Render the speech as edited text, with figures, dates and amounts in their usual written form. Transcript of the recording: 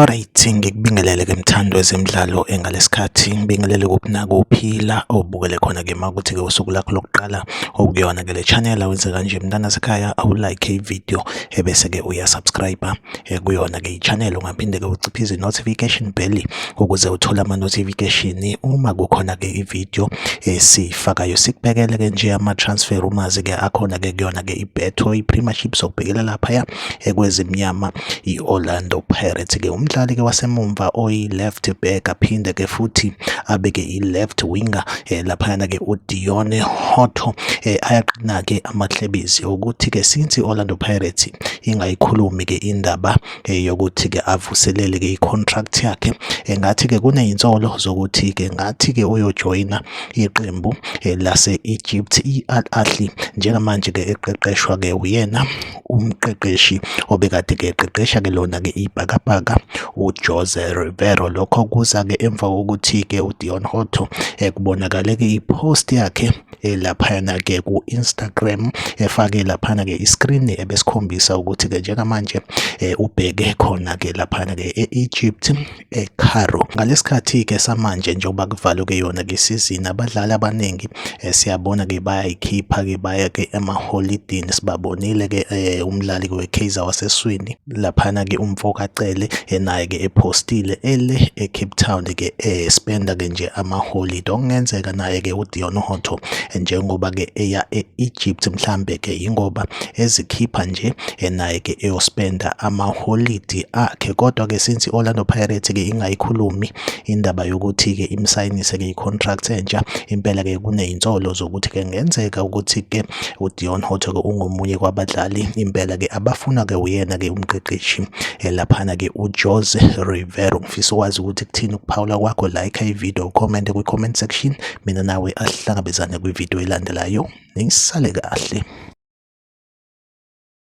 Alright, ngikubingelele ke mthando wezemidlalo engalesikhathi, ngibingelele kuphi nakuphi la obukele khona ke makuthi ke usuku lakho lokuqala okuyona ke le channel. Awenze kanje mntana sekhaya, awulike i-video ebese ke uyasubscribe kuyona ke i-channel. Ungaphinde ke uciphize i-notification bell ukuze uthole ama-notification uma kukhona ke i-video esiyifakayo. Sikubhekele ke nje ama-transfer rumors ke akhona ke kuyona ke i-Betway Premiership, sokubhekela laphaya ekwezimnyama i-Orlando Pirates ke. Umdlali ke wasemumva oyi-left back aphinde ke futhi abe ke i-left winger laphayana ke uDeon Hotto, ayaqina ke amahlebezi ukuthi ke since i-Orlando Pirates ingayikhulumi ke indaba yokuthi ke avuselele ke i-contract yakhe, ngathi ke kuneyinsolo zokuthi ke ngathi ke uyojoyina iqembu lase-Egypt i-Al Ahly, njengamanje ke eqeqeshwa ke uyena umqeqeshi obekade ke eqeqesha ke lona ke ibhakabhaka uJose Rivero. Lokho kuza ke emva kokuthi ke uDeon Hotto kubonakale ke i-post yakhe laphayana ke ku-Instagram, efake laphana ke i-screen ebesikhombisa ukuthi ke njengamanje ubheke khona ke laphana ke e-Egypt, eCairo. Ngalesikhathi ke samanje, njengoba kuvalwe ke yona ke isizini, abadlali abaningi siyabona ke bayayikhipha ke, baya ke emaholidini. Sibabonile ke umdlali weKaizer waseswini laphana ke umfo kaCele, naye ke epostile ele eCape Town ke spenda ke nje amaholide. Okungenzeka naye ke uDeon Hotto njengoba ke eya e-Egypt, mhlambe ke ingoba ezikhipha nje, naye ke eyospenda amaholidi akhe. Kodwa ke since i-Orlando Pirates ke ingayikhulumi indaba yokuthi ke imsayinise ke i-contract entsha, impela ke kuneyinsolo zokuthi ke ngenzeka ukuthi ke uDeon Hotto ke ungomunye kwabadlali impela ke abafuna ke uyena ke umqeqeshi laphana ke uJose Rivero. Ngifisa ukwazi ukuthi kuthini ukuphawula kwakho. Like i-video, comment kwi-comment section. Mina nawe asihlangabezane kwi-video elandelayo. Nisale kahle.